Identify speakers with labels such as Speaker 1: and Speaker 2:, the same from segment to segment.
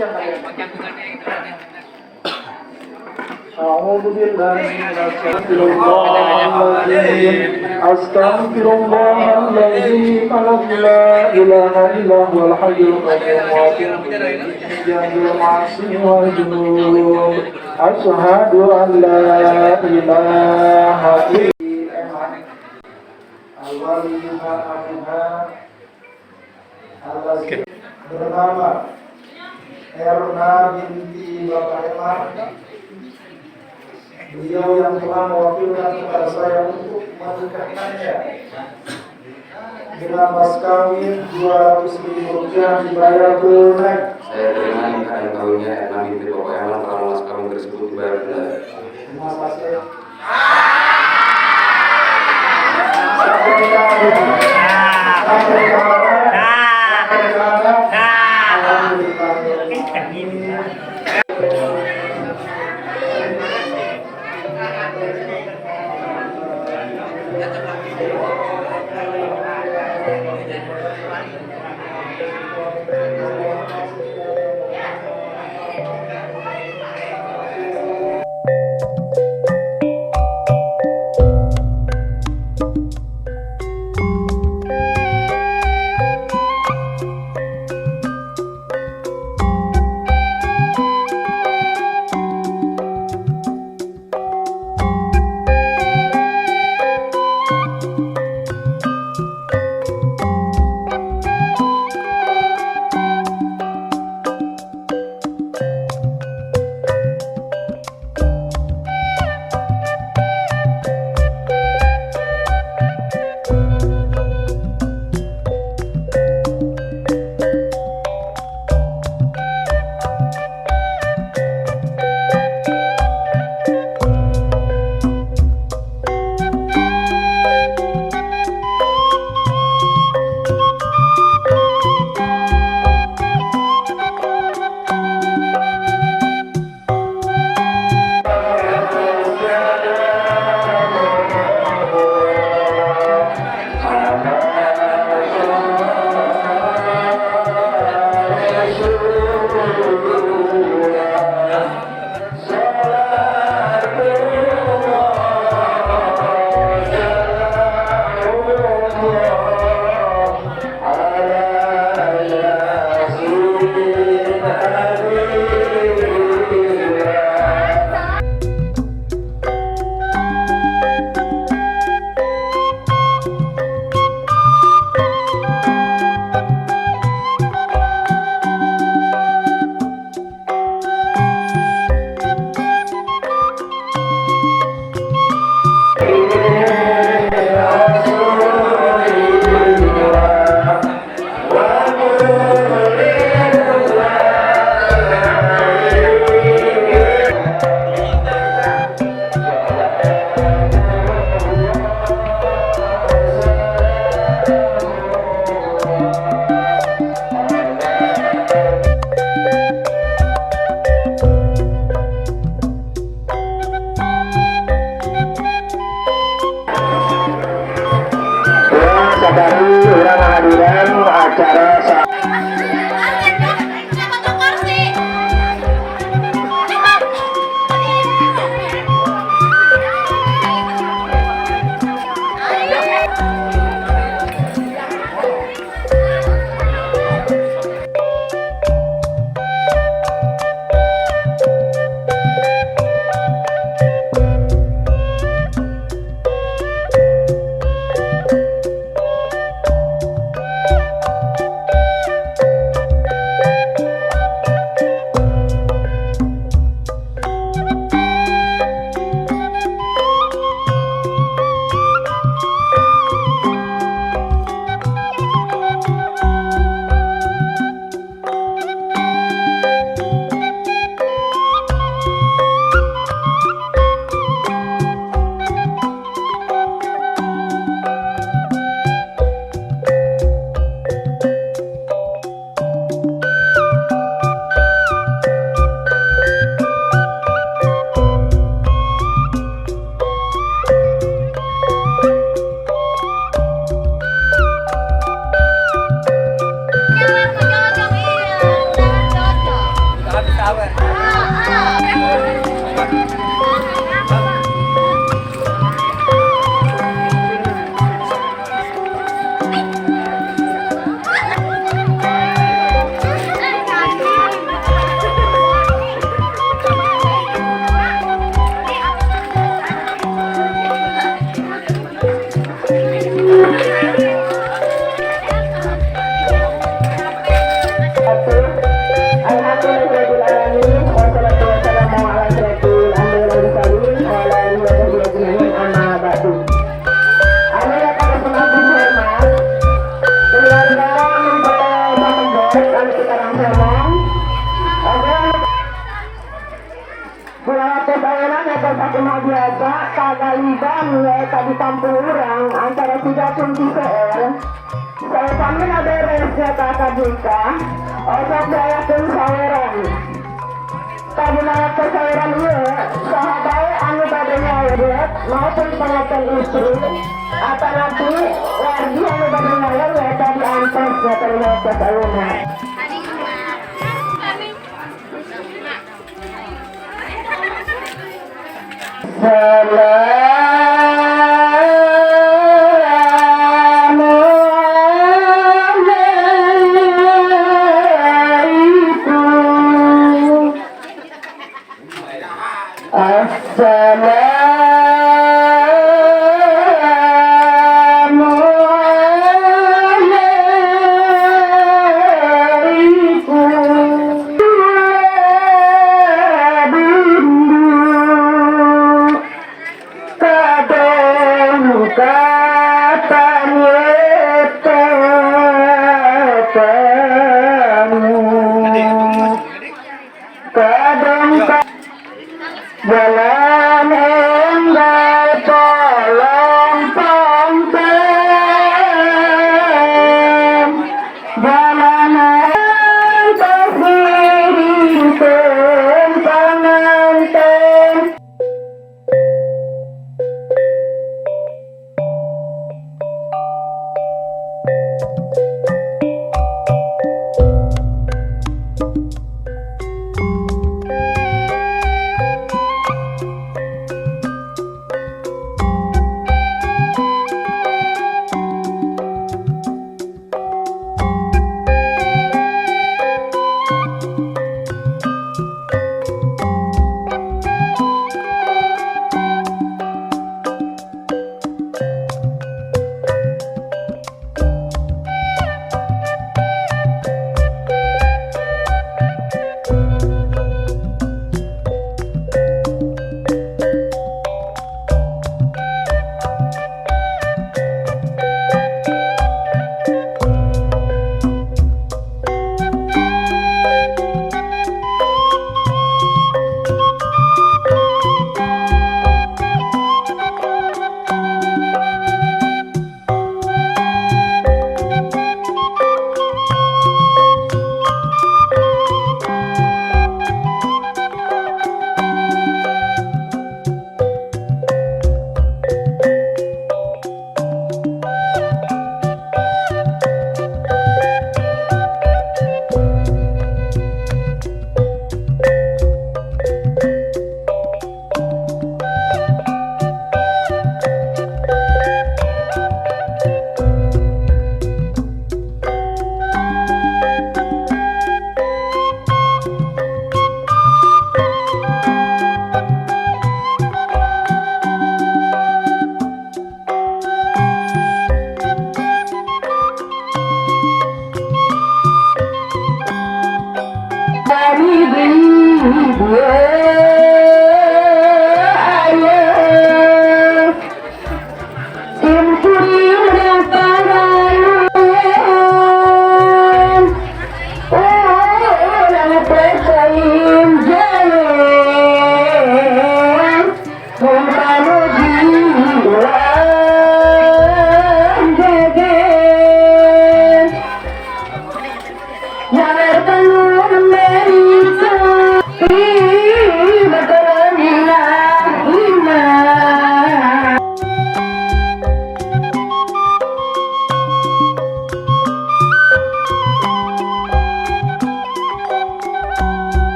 Speaker 1: Siang kalian. أعوذ بالله من الشيطان الرجيم. أستغفر الله العظيم الذي لا إله إلا هو الحي القيوم وأتوب إليه من جميع المعاصي والذنوب. أشهد أن لا إله إلا أولها أبوها الذي bernama Erna binti Bapak Emar. Beliau yang telah mewakilkan kepada saya untuk menikahkannya dengan mas kawin Rp200.000 dibayar tunai.
Speaker 2: Saya terima nikah dan kawinnya Erna binti Bapak Eman karena mas kawin tersebut dibayar tunai.
Speaker 1: Terima kasih. Sampai kita dulu. Sampai kita. Sampai kita. Alhamdulillah.
Speaker 3: Alhamdulillahirabbil alamin wassalatu wassalamu ala asyrafil anbiya'i wal mursalin wa ala alihi wa sahbihi ajma'in, amma ba'du. Anu yang hormat keluarga mempelai Samendot anu sekarang somong oke. Kula ayeuna nyaeta sakumaha biasa kagaliban nyaeta di kampung urang antara tiga kunci seueur. Saupamina beres nyaeta akad nikah, osok diayakeun saweran. Kadina waktu saweran ieu, saha bae anu bade nyawet maupun pengantin istri atau nanti wargi anu bade nyawet nyaeta diantos nyaeta dina waktu ayeuna. Assalamu alaikum. Assalamu alaikum. Bindu kadang katanya katamu kadang jalan enggal polong pongpeng, jalan tersiring pengantin.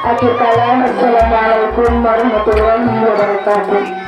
Speaker 3: Akhir kalam, assalamualaikum warahmatullahi wabarakatuh.